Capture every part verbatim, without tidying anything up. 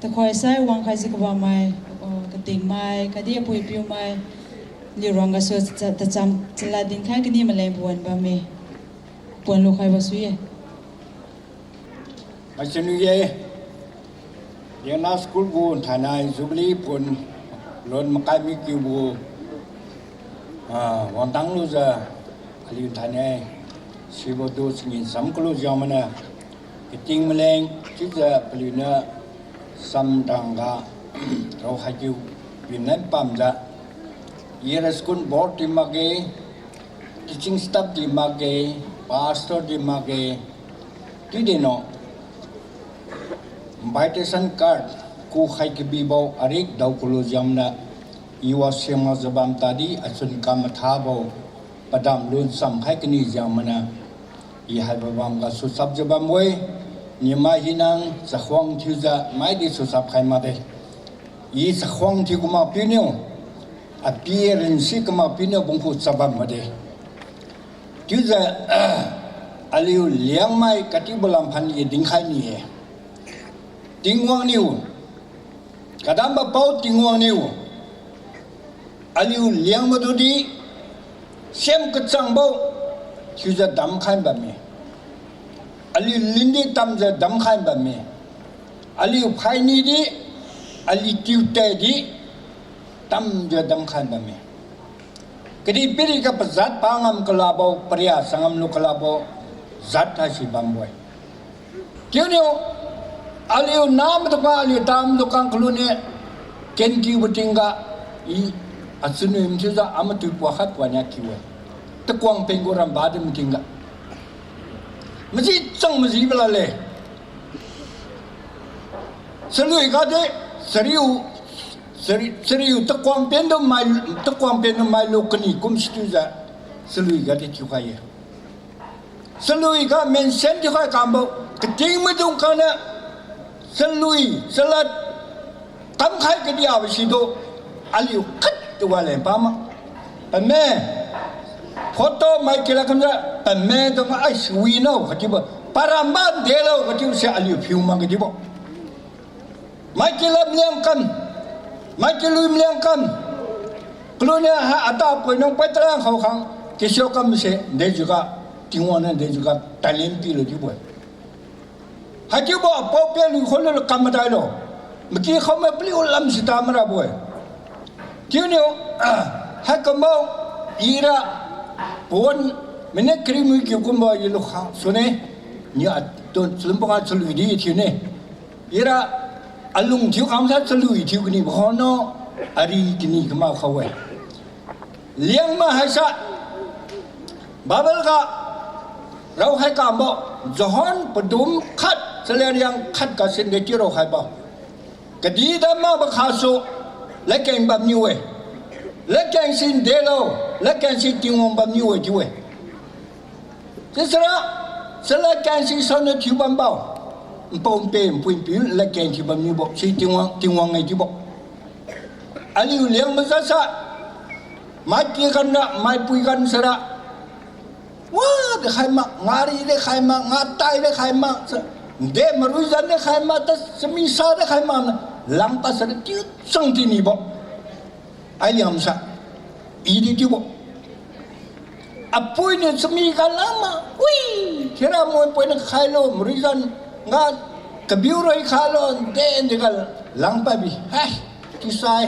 Tukhoi sai wangkhaijiu kabammai, uh, katingmai khatdi apui-apiumai, liurang gasu cha-, tacham chalad dinkhai kani maleng pawan bamme. Pawan lukhaibo sui-e. Maichanu ye, Yangna School gu nthainai Jubilee pun lon makai mikiubo, ah, wangtang lujiu, aliu nthainai sibo du changin cham kalu jiu mana, kating maleng chiujiu paliuniu samdangga raokhai kiu pinai pamjiu, ira school board di makge, teaching staff di makge, pastor di makge, chiudi no invitation card kukhai kabibo arik dao kalu jiu mana, iwa siam makjiu bam tadi achun kam mathabo padam lun chamkhai kani jiu mana, i haibo bam gasu chapjiu bambo-e, nimai hinang chakhuang thiujiu maidi suchap khai makde. I chakhuang thiu kamak piuniu, appearance si kamak piuniu bungkhu chap bam makde. Chiujiu, aliu Liangmai katibo lamphan i dinkhai ni-e. Tingwang niu, kadambo pao Tingwang niu, aliu Liangmai dudi, siam kachangbo, thiujiu damkhai bamme. Aliu lindi tamjiu damkhai bamme. Aliu phaini di, aliu tiutai di, tamjiu damkhai bamme. Kadihpiriga pajat pangam kalabo, paria changam lu kalabo, jat haisi bambo-e. Chiuniu, aliu namaidung khang, aliu tamaidung khang kaluniu, kenkiubo tingga, i, achunwi mathiujiu amatui pua khat pua nia kiu-e. Takuang peng gu ramba di matingga. Maji chang majibo lale. Chalui gadi, chariu, chari-, chariu takuang pen du mai, takuang pen du mailu kani kum situjiu, chalui gadi thiukhai-e. Chalui ga mention thiukhai kambo, kating maidung khangniu, chalui, chalad, kamkhai kadiabo sidu, aliu khat tuwa leng pama. Pame, photo mai kila kamjiu, pame dung ai suwi no, katiubo, paramba delo, katiubo se aliu phiu mak katiubo. Mai kila maliang kam, mai kilui maliang kam. Kaluniu ha ata poi nung pai talang khao khang, kisio kamse, dejiuga, Tingwang niu dejiuga, talent pilu chiubo-e. Haichiubo apao pia lui khonlu kam madailo. Maki khaomai paliu lam sita marabo-e. Chiuniu, haikumbo, ira, pon, minute kariu mui kiu kumbo i lukha sune, niu atun, chalum panga chalui di thiune. Ira, alung thiu kamsa chalui thiu kanibo khaono, ari kani kama khao-e. Liangmai haisa, Bible ga, raokhai kambo, John padum khat, chaleriang khat ga sinde chiu raokhaibo. Kadih dan makbo khasu, ladkeng bamniu-e. Ladkeng si delo, ladkeng si Tingwang bamniu-e chiu-e. Chiusira, chalad keng si saoniu thiu bambo. Npao npe npui npiu ladkeng thiu bamniubo, si Tingwang, Tingwang-e chiubo. Aliu Liangmai jatsa, maiky ganra, maipui gan sara. Wa, de khai mak, ngari de khai mak, ngatai de khai mak, sa, de maruizan de khai mak, ta chamisa de khai mak, langpa sara chiu chang tinibo. Ai Liangmai sa, i di chiubo. Apui niu chami ga langma, ui, khira moi pui niu khailo, maruizan ga kabiu roi khalo, de de ga langpa bi, hai, kisai,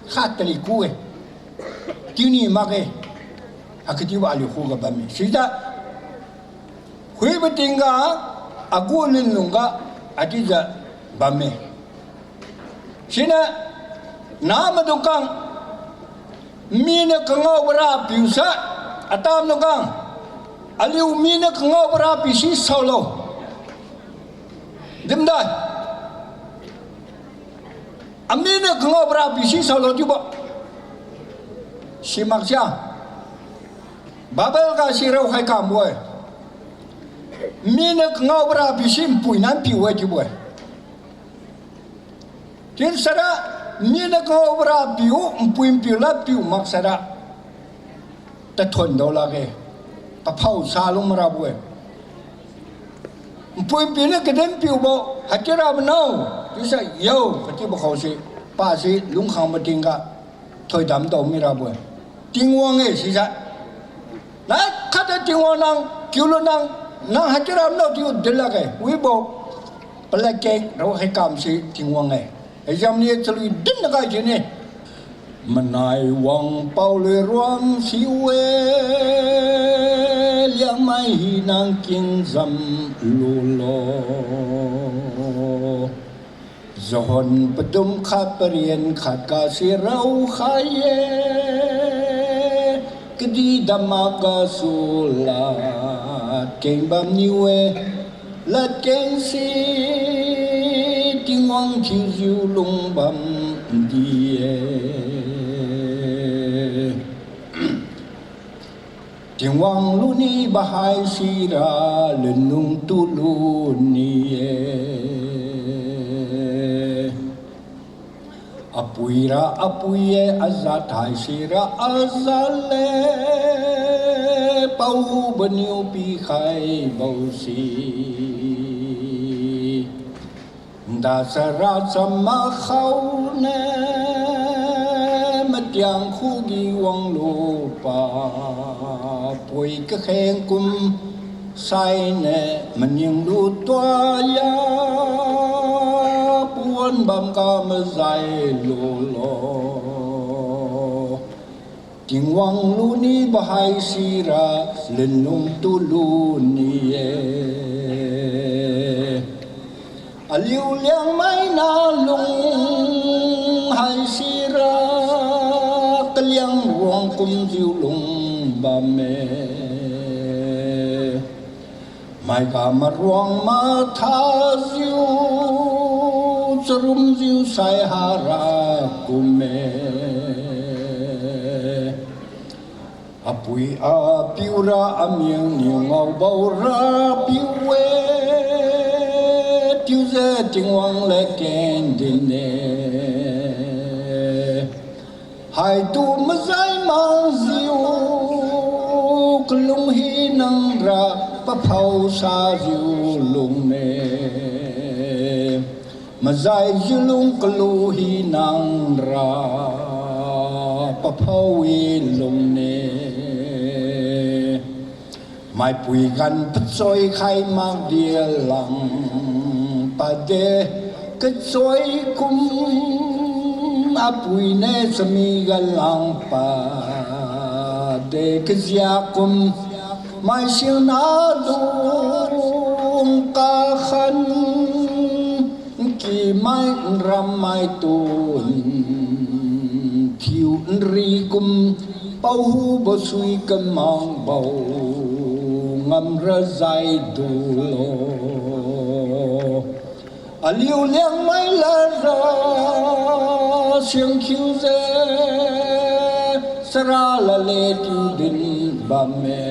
kha tali ku-e. Chiuni makge, haichiubo aliu khuga bamme. Sida, khuibo tingga, agu lunlungga, achiujiu bamme. Siniu, namaidung khang, miniu kangaobo rapiu sa, atamdung khang, aliu miniu kangaobo rapiu si saolo. Dimdai. Aminiu kangaobo rapiu si saolo chiubo. Simaksia. Bible ga si raokhai kambo-e. Miniu kangaobo rapiu si npui nan piu-e chiubo-e. Chiusara, miniu kangaobo rapiu, npui npiu lad piu maksara. Tathuon dao lakge. Paphao sa lung marabo-e. Npui npiu niu kadin piubo, haichiura mano. Chiusai yo, kachiubo khaose, pasi lungkhangbo tingga thoidam tao mirabo-e. Tingwang-e sisai. Nai khatdi Tingwang nang kiulu nang, nang haichiura nao chiu dinlakge. Wibo paladkeng raokhai kamse Tingwang-e. Hijamni chalui dinna kai sine. Manai wang paolui ruang siu-e, Liangmai hina king zam lulo. John padum khat parian khat gasi raokhai-e, kadih damak gasu ladkeng bamniu-e, ladkengse Tingwang thiujiu lungbam di-e. Tingwang lunibo haisira lunlung tu luni-e. Apuira apui-e, ajat haisira ajat-e, paobo niu pikhaibo si. Dasara cham makhao ne, matiang khugi wanglu pa, pui kakheng kum saine, maning lu tuaya, pawan bam ga mazai lulo. Tingwang lunibo haisira lunlung tu luni-e. Aliu Liangmai nalung haisira kaliang ruang kumjiu lungbamme. Maiga maruang mathajiu charumjiu sai hara kumme. Apui apiura aming niu ngaobo Rapiu-e, chiujiu Tingwang ladkeng din-e. Haitu mazai makjiu kalung hinangra paphao sajiu lung-e. Mazaijiu lung kalu hinangra paphao-e lung-e. Maipui gan pachoi khai makdi lang pade kachoi kum, apui ne chami ga lang pade kajia kum, maisingna dung kakhan nki mai nram maitun thiu nri kum, paohubo sui kamakbo ngamra jai dulo. Aliu Liangmai ladra siangkhiujiu chara lale chiu din bamme.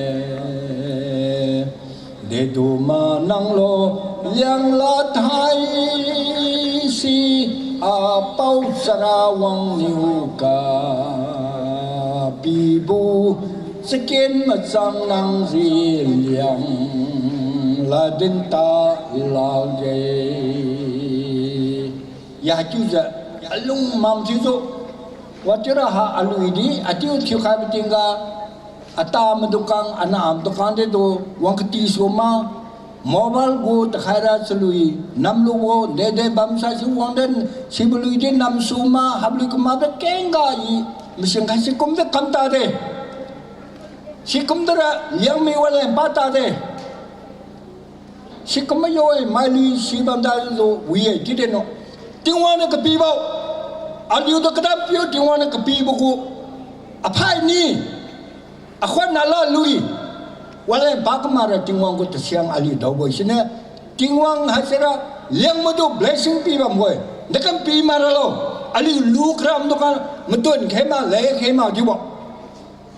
Dedu mananglo Lianglad haise apao chara wangniu kapibo chaken machang nangji Lianglad din ta lakge. Ya chiujiu alung mam thiujiu, wachiura ha alui di atiu thiukhaibo tingga, ata maidung khang, ana maidung khang dedu wang kati suma, mobile gu takhaira chalui namlubo, dede bamsai si wangden, sibo lui di namsuma, hablui kamakde kengga i, masing khai sikumde kam tade. Sikumdera Liangmai waleng pa tade. Sikum mayo-e, mailui sibam dalu wi-e chiude no. Tingwang niu kapibo, aliutu kadam piu Tingwang niu kapibo gu aphai ni, akhuan nala lui, waleng pa kamakra Tingwang gu tasiang aliu daobo-e siniu, Tingwang haisira Liangmai tu blessing pibambo-e, dekam pi makralo, aliu lu kramtu ka, matun khema, le khema chiubo.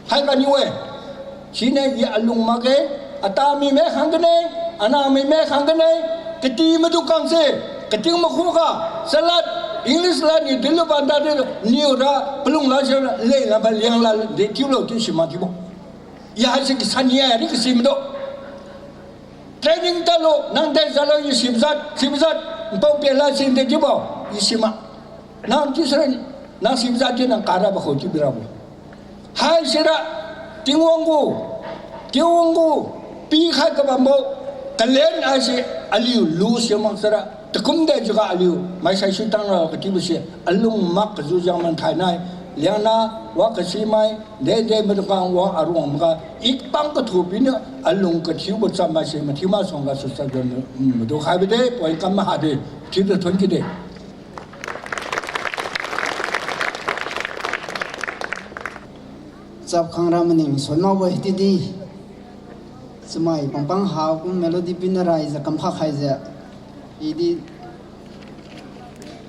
Hai kaniu-e, siniu i alung makge, ata mime khang kane, ana mime khang kane, kati maidung khangse, kating makhuga, chalad, English lad niu dinlu banda de, niura palung lase, lengla pa Lianglad de chiulo chiu simak chiubo. I haise kasan ni-e, ri kasi maidu. Training tadlo, nang de jalo i sibjat, sibjat, Pao pela sinde chiubo, i sima. Nang chiu sira, nang sibo jat chiu nang karabo kho chiu birabo. Haisira, Tingwang gu, Tingwang gu, pikhai kabambo, kalen haise aliu lu siu maksara, takum de jiuga aliu, maisai sui tangra kachiubo se, alung mak kaju jang man thainai, Liangna, wa kasimai, de de maidung khang wa aruang maga, ikpang kathu piniu, alung kathiubo cham maise, mathiu masuang gasu chap jon, mm, madu khaibo de, poi kam maha de, thiutu thon ki de. Chap khangra maning soi makbo-e chiudi. Chamai pangpang ha kum melody pina raijiu kamkhak khaijiu. Idi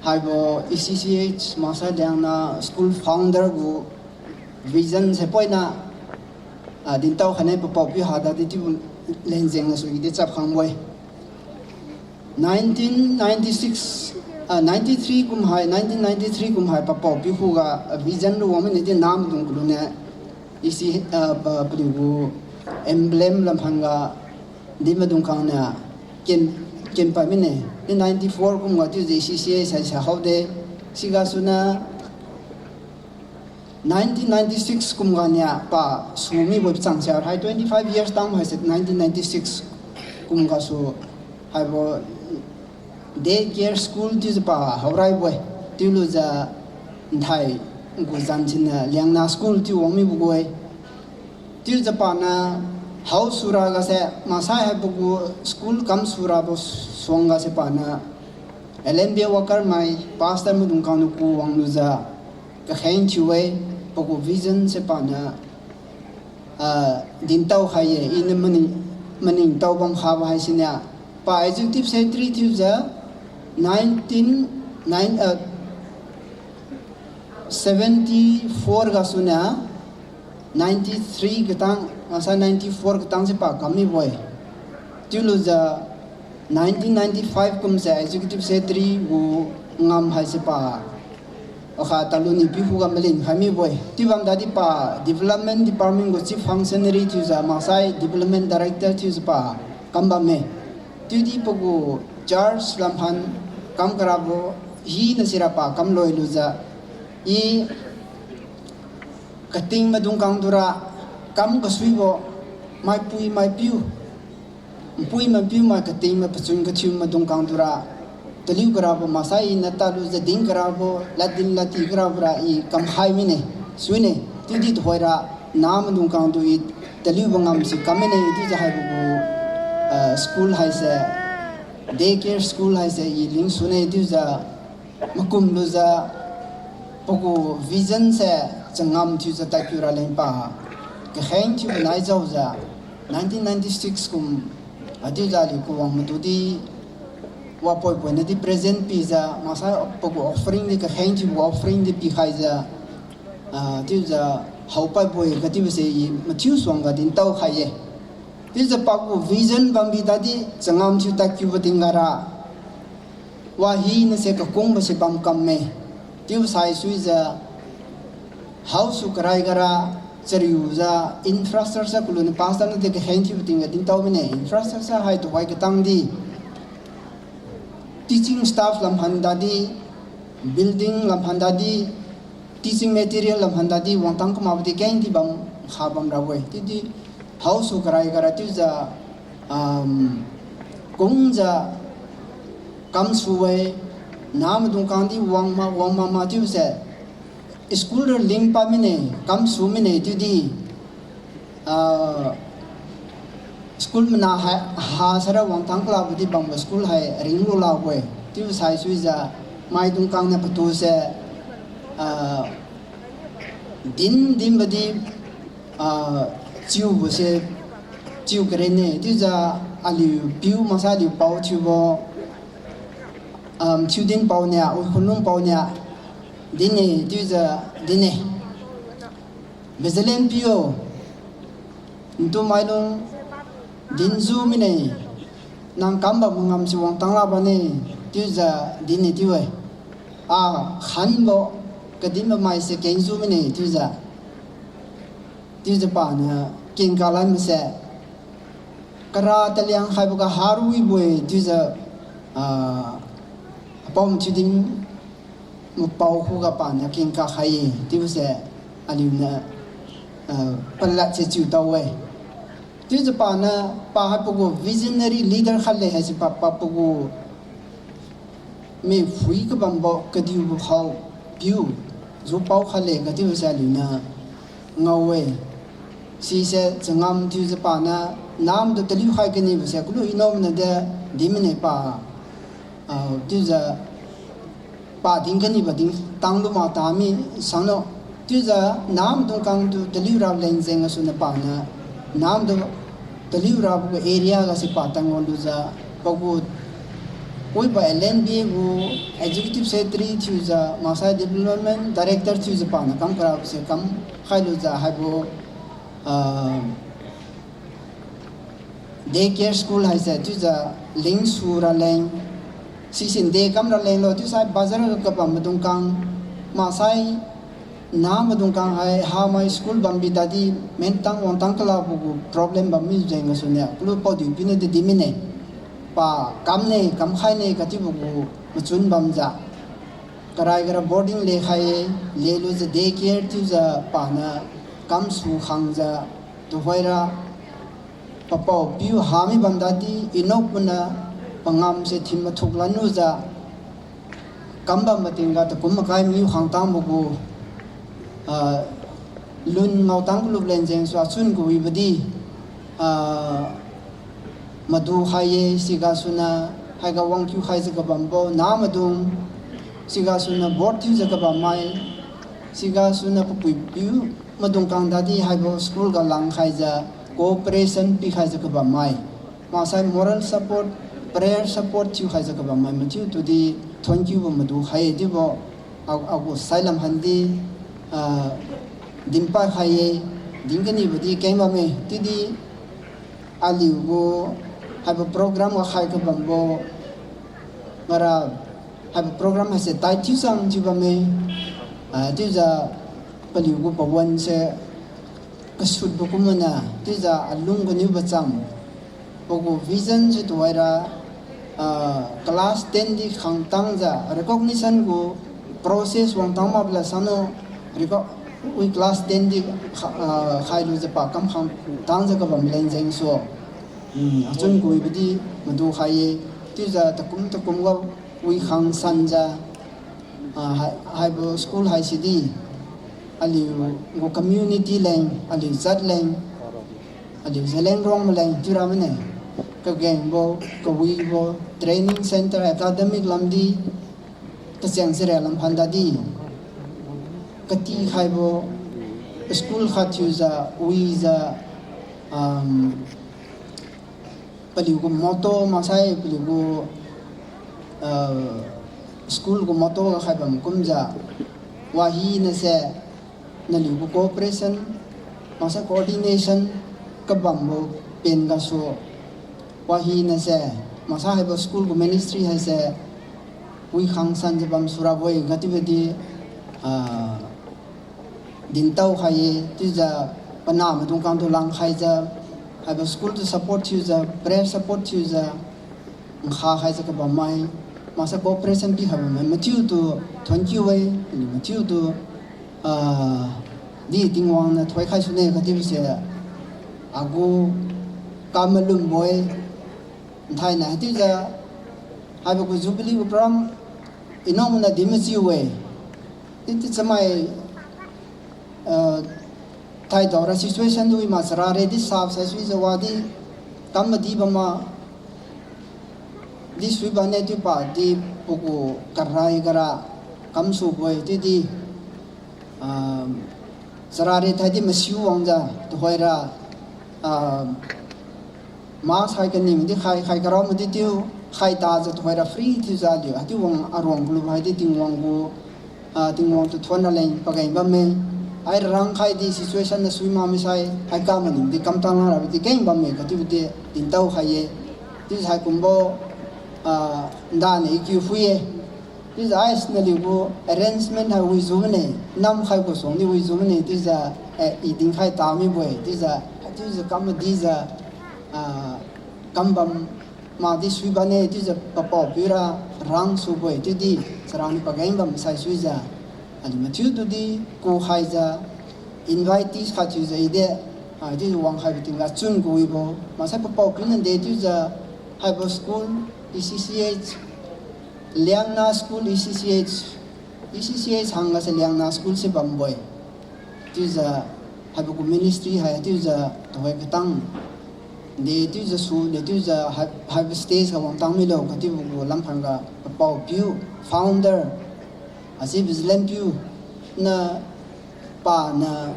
haibo E C C H maksai Liangna school founder gu vision se poina, ah, dintao khaine papao piu ha dadi chiubo lenjeng gasu idi chap khangbo-e. Nineteen ninety-six, ah, ninety-three kum hai, nineteen ninety-three kum hai papao piu khuga, ah, vision lu wang mine di namaidung kalune, isi, ah, pa, paliu gu emblem lamphangga, di maidung khang niu ken, kenpad mine. Di ninety-four kumga chiujiu E C C H sai sai haode, sigasuniu nineteen ninety-six kumga niu pa su mibo chang sia hai twenty-five years tang haise nineteen ninety-six kum gasu haibo day care school chiujiu pa haoraibo-e. Chiulujiu nthai gu zan siniu Liangna school chiu wang mibo gu-e. Chiujiu paniu hao sura gase maksai haibo gu school kam surabo suang gase paniu L N B worker mai pastor maidung khang niu ku wanglujiu kakheng thiu-e, pagu vision se paniu, ah, dintao khai-e, iniu maning, maningtao bam khabo haisiniu. Pa executive secretary thiujiu nineteen nine, ah, seventy-four gasuniu ninety-three katang, maksai ninety-four katang se pa kam mibo-e. Chiulujiu nineteen ninety-five kumse executive secretary gu ngam haise pa akha taluni piu khuga malin khai mibo-e. Chiubam dadi pa development department gu chief functionary thiujiu maksai development director thiujiu pa kam bamme. Chiudi pagu church lamphan kam karabo hina sira pa kam loilujiu, i kating maidung khang tura kam kasuibo, maipui maipiu, npui maipiu mai kating mai pachun kathiu maidung khang tura taliu karabo maksai iniu talujiu din karabo, laddin ladti karabora i kamkhai mine, suine, chiudi tuhoira namaidung khang tu i taliubo ngamse kam mine, chiujiu haibo gu, ah, school haise, day care school haise i leng sune chiujiu makum lujiu pagu vision se changam thiujiu tadkiu raleng pa kakheng thiubo nai jaojiu nineteen ninety-six kum, ah, chiujiu aliu kawang madudi wapoi poina di present pijiu maksai pagu offering di kakheng thiubo offering di pikhaijiu, ah, chiujiu haopaibo-e kachiubo se i mathiu suangga dintao khai-e. Chiujiu pagu vision bambi dadi changam thiu tadkiubo tinggara wa hinase kakungbo se bam kamme. Chiubo saisuijiu haosu karai gara chariujiu infrastructure kaluniu pastor niu di kakheng thiubo tingga dintao mine. Infrastructure hai tuhoi katang di teaching staff lamphan dadi, building lamphan dadi, teaching material lamphan dadi wangtang kamakbo di kengdi bam kha bam rabo-e. Chiudi haosu karai gara chiujiu, um, kungjiu kamsu-e, namaidung khang di wang ma, wang ma ma chiubose school ra lingpad mine, kamsu mine chiudi, ah, school mana hai, ha saira wangtang kalabo di bambo school hai ringlu lakbo-e. Chiubo saisuijiu maidung khang niu patuse, ah, din dinbo di, ah, chiubose, chiu karenne, chiujiu aliu piu maksai aliu pao thiubo, um, Thiudin pao nia, Wikhonlung pao nia, dinne, chiujiu dinne. Bezalen piu, ntu mailung dinjiu mine, nang kambam mangamse wangtang lakbane, chiujiu dinne chiu-e. A, khanbo, kadinbo maise kengjiu mine, chiujiu. Chiujiu paniu kengka lan mase, kara taliang khaiboga haruibo-e chiujiu, ah, pom thiu din mapao khuga paniu kengkak khai-e chiubose aliuniu, ah, palad se chiu tao-e. Chiujiu paniu pa hai pagu visionary leader khat le haise pa, pa pagu miphui kabambo kadiubo khao piu jupao khat le katiubose aliuniu ngao-e. Sise changam thiujiu paniu namtu taliu khai kanibose kalu inao mana de di mane pa, ah, chiujiu pa din kanibo din tanglu ma tami sangno. Chiujiu namaidung khangtu taliu raleng jeng gasuniu paniu namtu taliu rabo gu area gase pa tangwan lujiu pagu wibo L N B A gu executive secretary thiujiu maksai development director thiujiu paniu kam karabose kam khailujiu haibo, ah, day care school haise chiujiu lingsu raleng, sisin de kam ralenglo chiusai bazar ga kabam maidung khang, maksai namaidung khang hai hamai school bambi tadi mentang wangtang kalabo gu problem bammi jeng gasuniu kalu paodiu piniu di di mine. Pa kamne kamkhaine katibo gu machun bamjiu karai gara boarding lekhai-e, lelujiu day care thiujiu paniu kamsu khangjiu tuhoira papao piu hami bam tadi inao puna pangamse thim mathuk lanlujiu kambam matingga takum makai mangiu khang tangbo gu, ah, lun ngaotang kalup leng jengsu achun kawibo di, ah, madu khai-e. Sigasuniu haiga wangkiu khaijiu kabambo namaidung, sigasuniu board thiujiu kabammai, sigasuniu papui piu maidung khang tadi haibo school ga langkhaijiu cooperation pikhaijiu kabammai, maksai moral support, prayer support thiukhaijiu kabammai mathiu tudi thonkiubo madu khai-e chiubo a- agu sailam handi, ah, dinpad khai-e. Din kanibo di keng bamme chiudi aliu gu haibo program ga khai kabambo ngara haibo program haise tai thiusang chiu bamme, ah, chiujiu paliu gu pawan se kasutbo kumniu chiujiu alung kaniubo cham pagu vision se tuhoira, ah, class ten di khangtangjiu recognition gu process wangtang makbo la sanu, reco- wi class ten di kha- ah, khailujiu pa kam khangtangjiu kabam leng jengsu, hmm, achun kawibo di madu khai-e. Chiujiu takum takum ga wi khangsanjiu, ah, hai- haibo school haisi di aliu gu community leng, aliu jat leng, aliu Zeliangrong maleng chiura mane, kagengbo, kawibo, training centre, academic lamdi, tacheng sira lamphan tadi katikhaibo school khat thiujiu, wijiu, um, paliu gu motto maksai paliu gu, ah, school gu motto ga khai bam kumjiu, wahinase naliu gu cooperation maksai coordination kabambo pen gasu, wahinase maksai haibo school gu ministry haise wi khangsanjiu bam surabo-e katibo di, ah, dintao khai-e. Chiujiu panah maidung khangtu langkhaijiu, haibo school tu support thiujiu, prayer support thiujiu, nkha khaijiu kabammai, maksai cooperation pikhai bammai mathiutu thonkiu-e, aliu mathiutu, ah, di Tingwang niu thoikhai sune katibose agu kamalumbo-e. Nthainai haichiujiu haibo gu Jubilee gu program inao mana di machiu-e. Titi chamai, ah, thaidaora situation di wi ma charare di sap saisuijiu wadi kam madi bamma di sui bamne chiu padi pagu karai gara kamsubo-e chiudi, ah, charare thaidi masiu wangjiu tuhoira, ah, mask hai kaning di khai, khai karao madi chiu khai tajiu tuhoira free thiujiu aliu haichiu wang aruang kalu haidi Tingwang gu, ah, Tingwang tu thuon raleng pageng bamme. Hai rangkhai di situation na sui mak misai hai kam maning di kamtang rabo di keng bamme katibo di dintao khai-e. Chiujiu haikumbo, ah, ndaniu I kiu phui-e. Chiujiu ai naliu gu arrangement hai wijiu mane, namkhai gu suang di wijiu mane chiujiu, eh, I dinkhai tamibo-e chiujiu, chiujiu kam madijiu, ah, kambam Madi suibane chiujiu papao piura rang subo-e chiudi, chara niu pageng bam sai suijiu, aliu mathiu tudi kukhaijiu, invitees khat thiujiu ide, ah, chiujiu wangkhaibo tingga chun kawibo maksai papao piu nade chiujiu, haibo school, E C C H, Liangna School, E C C H, E C C H hangga se Liangna School se bambo-e. Chiujiu haibo gu ministry hai chiujiu tuhoi katang de chiujiu su de chiujiu hai, haibo stage ga wangtang milo kachiubo gu lamphan ga papao piu founder, asi Vigilant piu niu paniu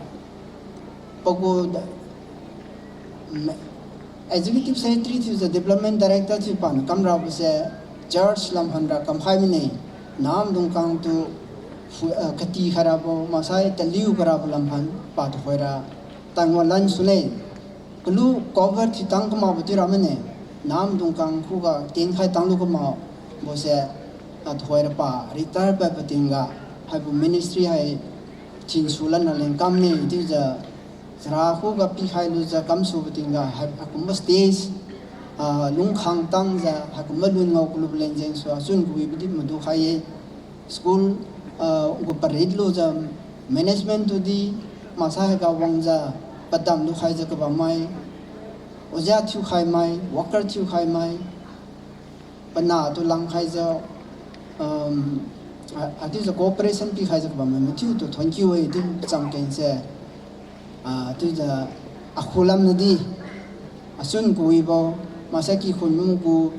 pagu Executive Secretary thiujiu Development Director thiu paniu kamrabo se church lamphan ra kamkhai mine. Namdungkang tu phu-, ah, kati khairabo maksai taliu karabo lamphan pa tuhoira tangwa lan sune. Kalu cover thiu tang kamakbo chiura mane. Namdungkang khuga tenkhai tanglu kamakbo se, ah, tuhoira pa retire padbo tingga haibo ministry hai thinsu lanra leng kamne chiujiu chara khuga pikhai lujiu kamsubo tingga hai, haikumbo stage, ah, lungkhang tangjiu haikumbo lun ngao kalubo leng jengsu achun kawibo di madu khai-e. School, ah, gu parit lujiu management tudi maksai haiga wangjiu padam lukhaijiu kabammai, ojia thiukhaimai, worker thiukhaimai, panah tu langkhaijiu, um, a, achiujiu cooperation pikhaijiu kabammai mathiutu thank you-e chiu pacham kengse. Ah, chiujiu akhu lamnadi achun kawibo, maksai kikhun mung gu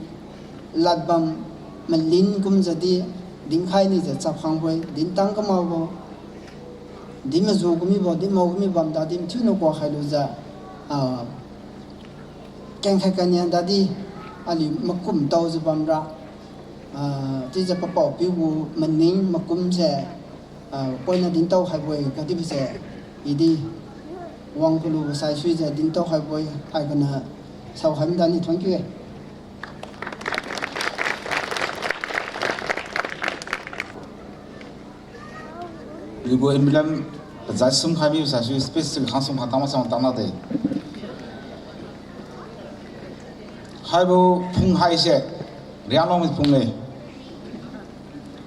ladbam malin kumjiu di dinkhai nijiu chapkhangbo-e, dintang kamakbo, din maju kamibo, din mao kami bam dadi mathiuniu kuakhai lujiu, ah, kengkhai kania dadi aliu makum taojiu bamra, ah, chiujiu papao piu gu maning makum se, ah, poina dintao khaibo-e kadibo se, idi wang kalubo sai suijiu dintao khaibo-e, haiganiu saokhai mi dani thank you-e. Aliu gu emblem pazai sumkhai mibo sai sui speech si khangsum khatang masang tang lakde. Haibo phung haise Rianglong phung-e.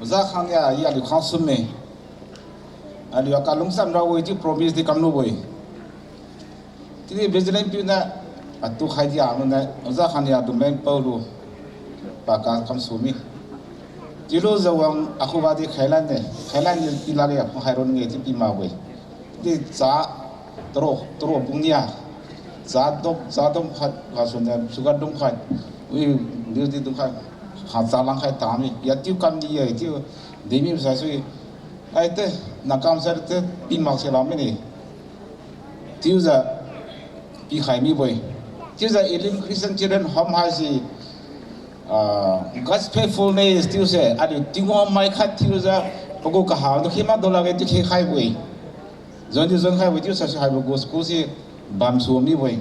Oja khangnia i aliu khangsum-e. Aliu akalung cham rabo-e chiu promise di kamlubo-e. Chiudi Vigilant piuniu atu khai dia maniu oja khangnia dumeng paolu paka kamsu mi. Chiulujiu wang akhuga di khailan-e, khailan-e pi lakge aphung hai ron-e chiu pi makbo-e. Di cha taro, taro pung nia, cha dom, cha dom khat gasuniu sugar dom khat, wi, diu di dom khat, ha cha langkhai tami, ya tiu kam di ye chiu, demi sai sui, aite, nakam sai te pi makse la mine. Chiujiu pikhai mibo-e. Chiujiu Elim Christian Children Home haise, ah, God's faithfulness chiuse aliu Tingwang mai khat thiujiu pagu kaha tu khe mak do lakge chiu khe khaibo-e. Jon di jon khaibo-e chiu sasu haibo gu school se bamsu mibo-e.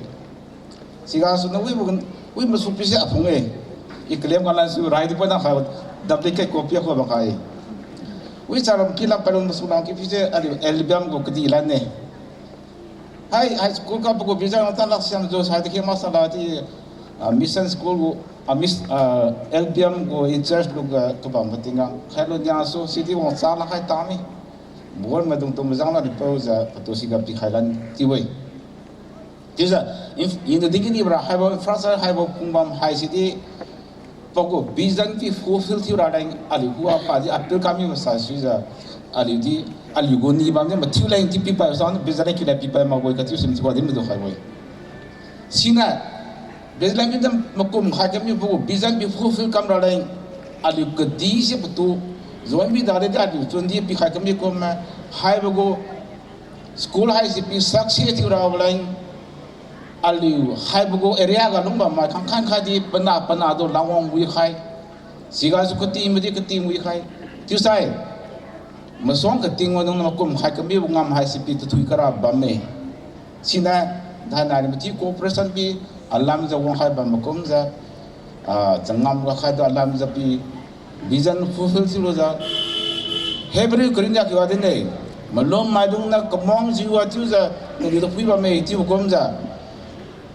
Sigasuniu wibo, wi masu pise aphung-e. I kalem kalan su rai di pona khai, duplicate copy akhu bam khai. Wi charam kilam palung masu lam ki pise aliu L B M gu kadi lan-e. Hai, high school kabo gu vision ta lak siam jo sai di khe masala di, ah, mission school gu, ah, mis-, ah, L B M gu in charge lu ga kabam pating ga khailo niasu sidi wang cha la khai tami. Bor madung tu majang la di paojiu patu siga pikhai lan chiu-e. Chiujiu, inf-, in the beginning bra haibo infrastructure haibo phungbam haisidi pagu vision pi fulfill thiu raleng aliu khuga padi appeal kami masa suijiu aliu di, aliu gu ni bamdi mathiu leng di pipai sa vision leng kiu leng pipai makbo-e kachiu sim thiu di madu khaibo-e. Siniu vision leng di makum khai kami pagu vision pi fulfill kam raleng aliu kadi si patu jon bi dadi aliu chun di pikhai kami kum ma haibo gu school haise pi success thiu rabo leng aliu haibo gu area ga lungbam mai khangkhan khatdi panah panah tu langwang wikhai. Sigasu kating madi kating wikhai. Chiusai masuang kating wadung makum khai kamibo ngam haise pi tathui kara bamme. Siniu thainai mathi cooperation pi alamjiu wangkhai bam makumjiu, ah, changam ga khaidi alamjiu pi vision fulfill thiulujiu Hebrew kariu nia kiwa dinne, malum maidung niu kamang jiwa chiujiu naliu tu phui bamme chiu kumjiu,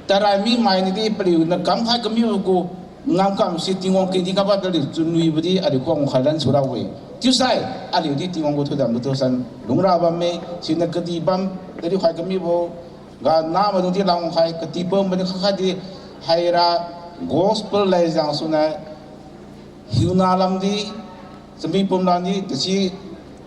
tarai mi mai nidi paliu niu kamkhai kamibo gu Ngamkam si Tingwang kendi kaba tadi chunwibo di aliu khuang khai lan sura we. Chiusai, aliu di Tingwang gu thudam gu thusan lungra bamme, siniu kadih bam, tadi khai kamibo, ga namaidung di langkhai, kati pom bani kha kha di, haira, gospel lai jang suniu, hiuna lam di, chami pum lam di, tasi,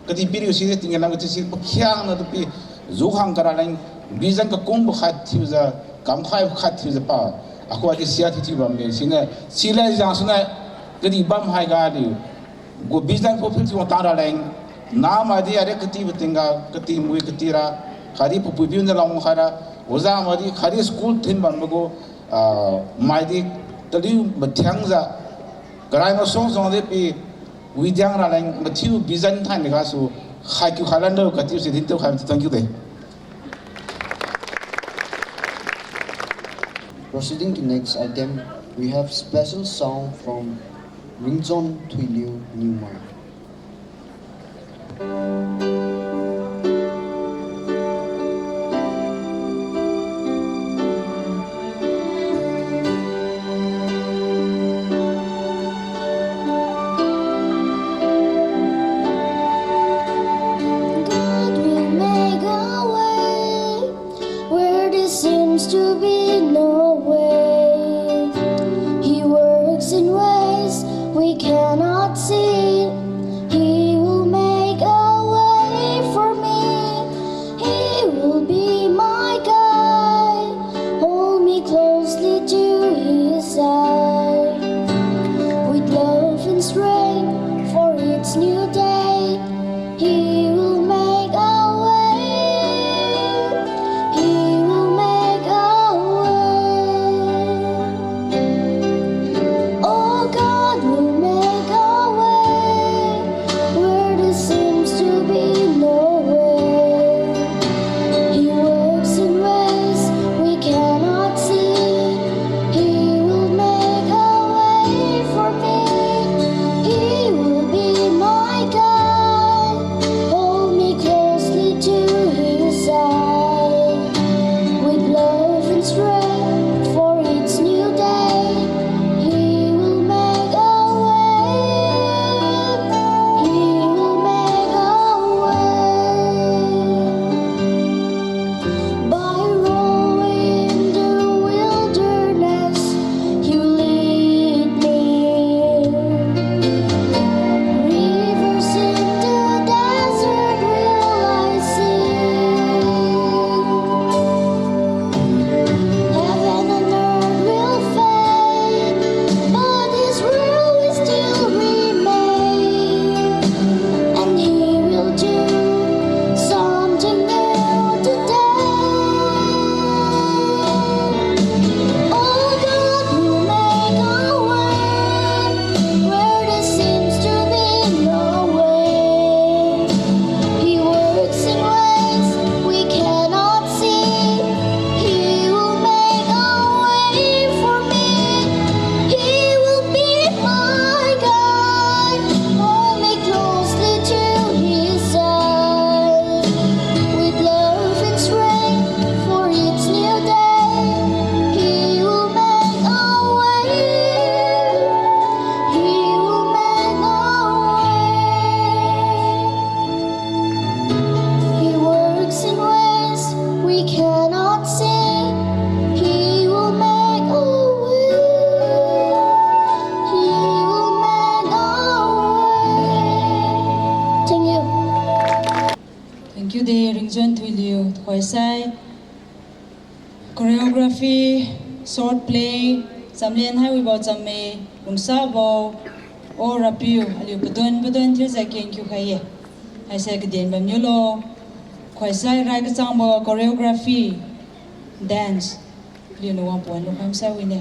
kadihpiriu si, tinggen lam tasi, pakhiangna tu pi, jukhang kara leng, vision kakungbo khat thiujiu, kamkhaibo khat thiujiu pa, akhuga di sia thiu thiu bamme, siniu, si lai jang suniu, kadih bam haiga aliu, gu vision fulfill thiu wang tang raleng, namai di ari katibo tingga, kati mui kati ra, khatdi papui piu niu langkhai ra, oja mai di, khatdi school thin bambo gu, ah, mai di, taliu mathiangjiu, karai masuang suang di pi, widiang raleng, mathiu vision thaini gasu, khai kiu khai lan do, katiu si din tu khai, thank you de. Proceeding to next item, we have special song from Ringchon Thuiliu Newmai. God will make a way where there seems to be no way. He works in ways we cannot see. He will make a way for me. He will be my guide. Hold me closely to his side. With love and strength for each new day. He will make a way. He will make a way. Oh, God will make a way where there seems to be no way. He works in ways we cannot see. He will make a way for me. He will be my guide. Hold me closely to his side. With love and strength for each new day, he will make a way. He will make a way. By road in the wilderness, you lead me. Rivers in the desert will I sing. Heaven and earth will fade, but his word will still remain. And he will do something new today. Oh, God will make a way where there seems to be no way. He works in ways we cannot see. He will make a way for me. He will be my guide. Hold me closely to his side. With love and strength for each new day, he will make a way. He will make a way. He works in ways we cannot see. He will make a way. He will make a way. Thank you. Thank you de, Ringchon Thuiliu, Khoisai. Choreography, short play, chamlen hai wibo chamme, lungsabo, O Rapiu, aliu padon padon thiujiu kengkiu khai-e. Haise kaden bamniulo, Khoisai rai kachangbo choreography, dance, aliuniu wangpon lukham sai wine.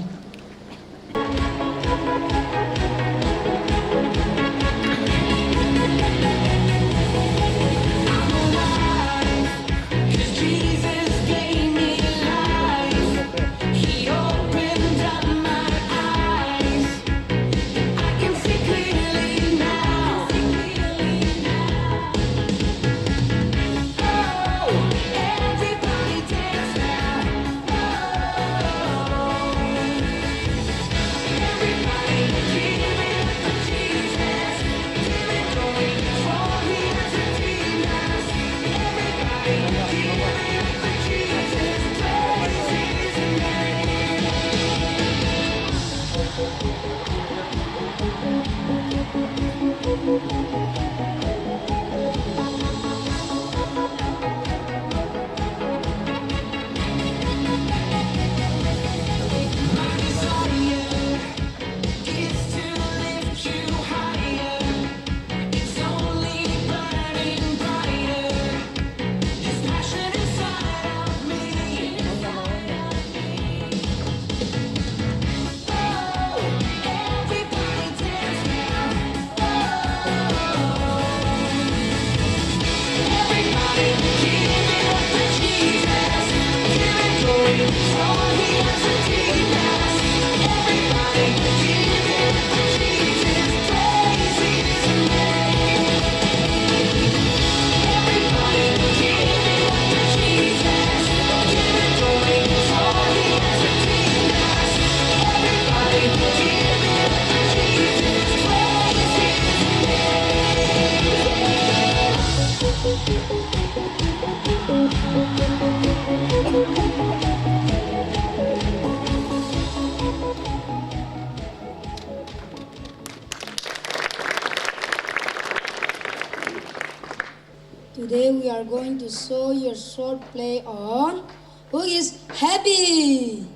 Today we are going to show you a short play on who is happy.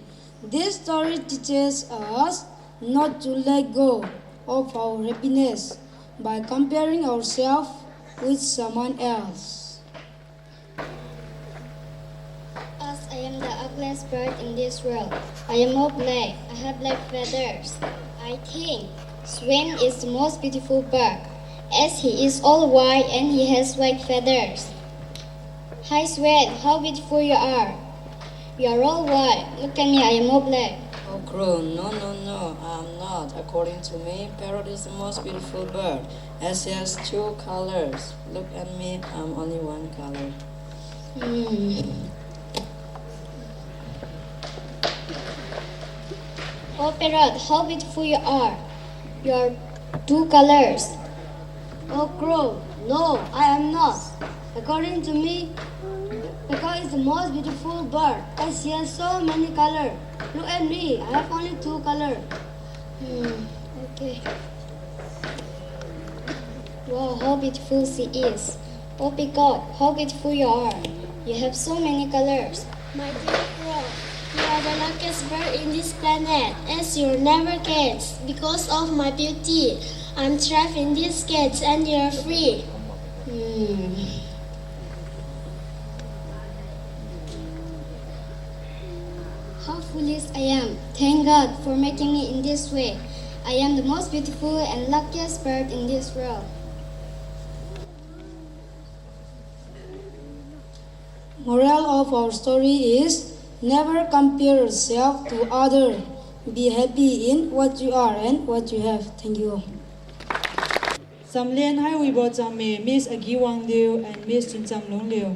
This story teaches us not to let go of our happiness by comparing ourselves with someone else. As I am the ugliest bird in this world, I am all black. I have black feathers. I think Swan is the most beautiful bird, as he is all white and he has white feathers. Hi, Swan, how beautiful you are. You are all white. Look at me, I am all black. Oh, crow, no, no, no, I am not. According to me, parrot is the most beautiful bird, as he has two colors. Look at me, I am only one color. Hmm. Oh, parrot, how beautiful you are. You are two colors. Oh, crow, no, I am not. According to me, peacock is the most beautiful bird, as he has so many colors. Look at me, I have only two colors. Hmm, okay. Wow, how beautiful she is. Oh, peacock, how beautiful you are. You have so many colors. My dear crow, you are the luckiest bird in this planet, as you never get. Because of my beauty, I'm trapped in this cage and you're free. Hmm. How foolish I am. Thank God for making me in this way. I am the most beautiful and luckiest bird in this world. Moral of our story is never compare yourself to other. Be happy in what you are and what you have. Thank you. Chamlen haiwibo changme Miss Agiwang Liu and Miss Chuncham Lung Liu.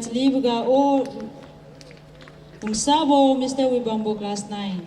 Chaliboga o, Lungsabo Mister Wibambo class nine.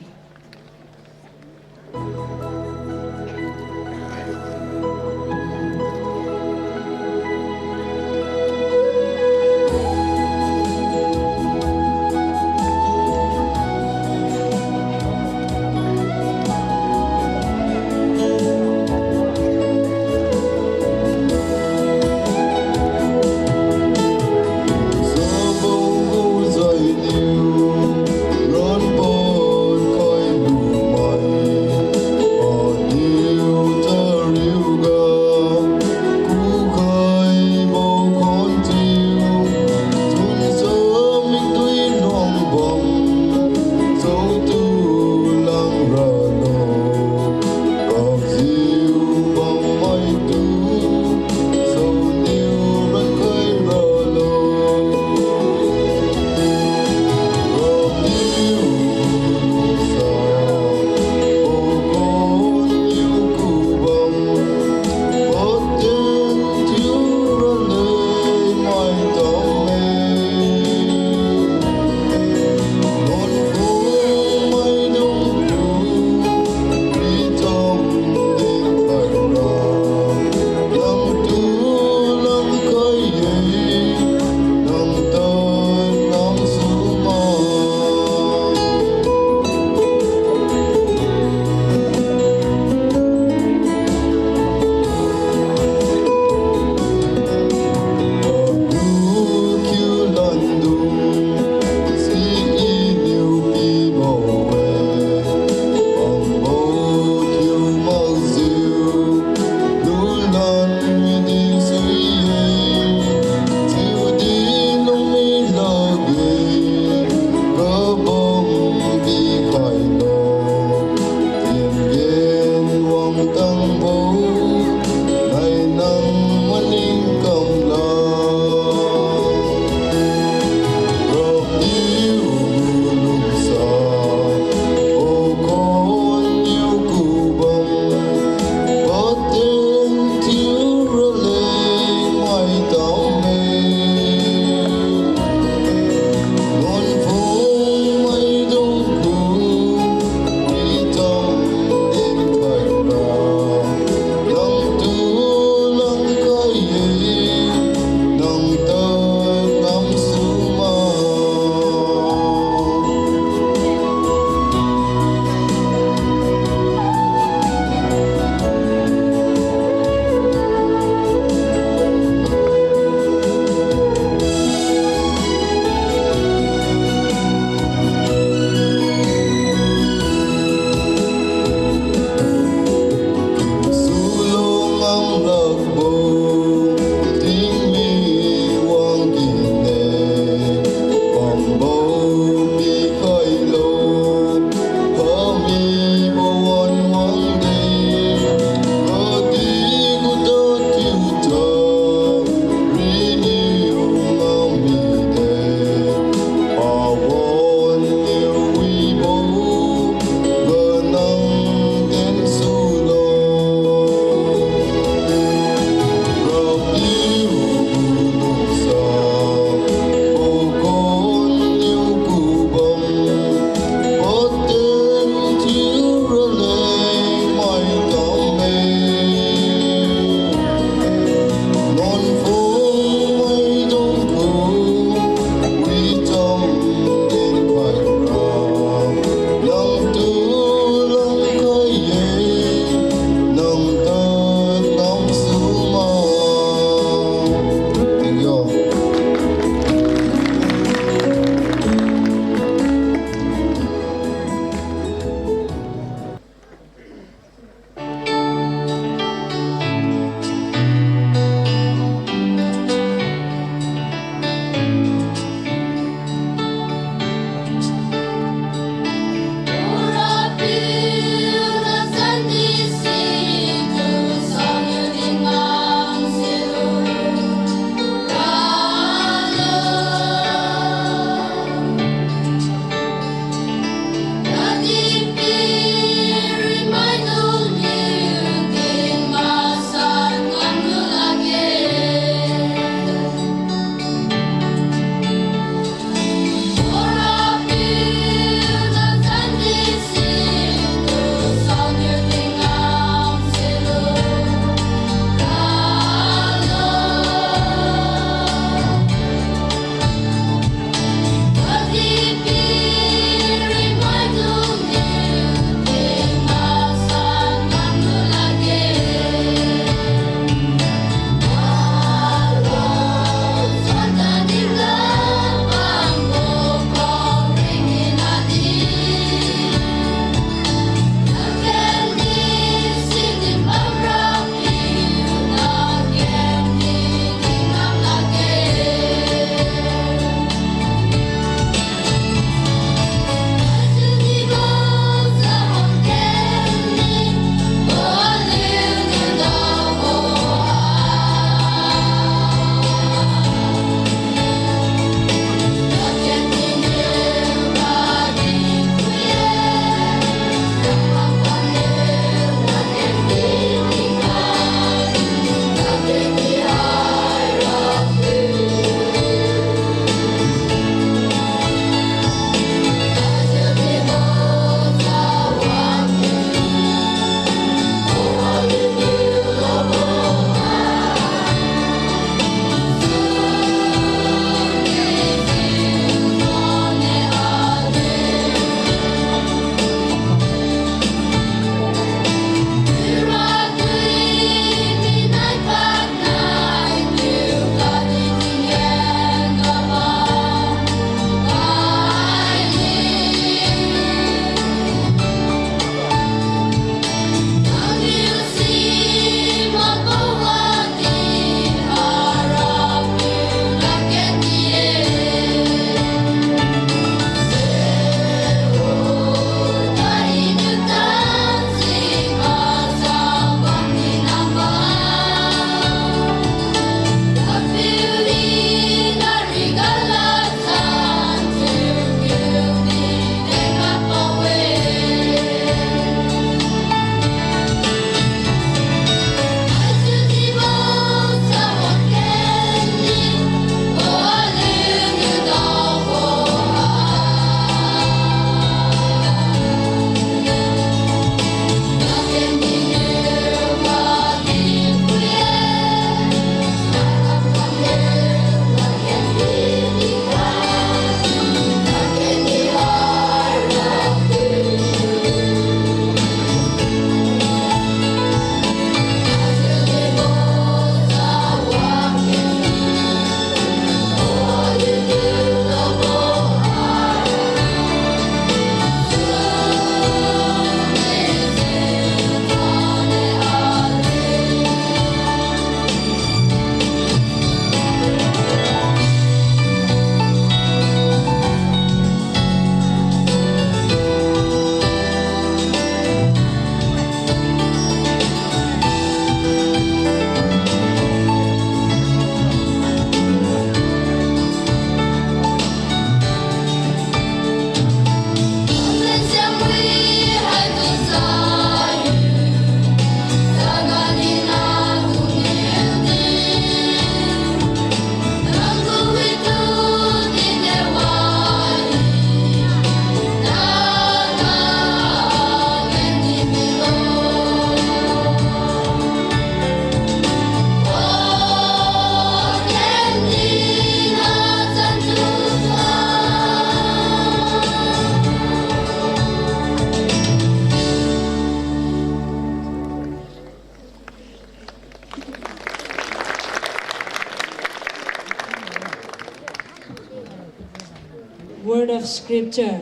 Scripture,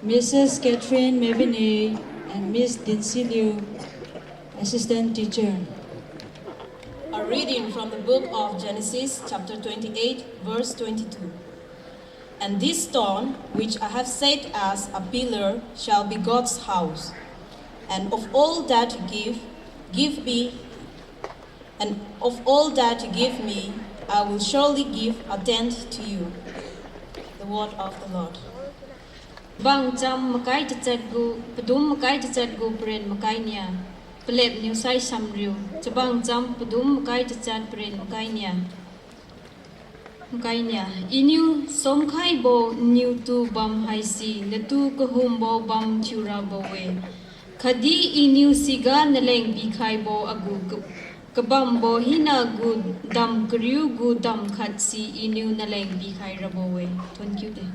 Missus Catherine Mevine and Miss Dinsi Liu, assistant teacher. A reading from the book of Genesis, chapter twenty-eight, verse twenty-two. And this stone, which I have set as a pillar, shall be God's house. And of all that you give, give me, and of all that you give me, I will surely give a tenth to you. The word of the Lord. Chabang cham makai tachat gu, padum makai tachat gu paren makai nia. Palep niu sai samriu. Chabang cham padum makai tachat paren makai nia. Makai nia. Iniu somkhaibo niutu bam haise natu kahumbo bam thiurabo-e. Khatdi Iniu siga naleng pikhaibo agu ka-, kabambo hina gu dam kariu gu dam khatse Iniu naleng pikhai rabo-e. Thonkiu de.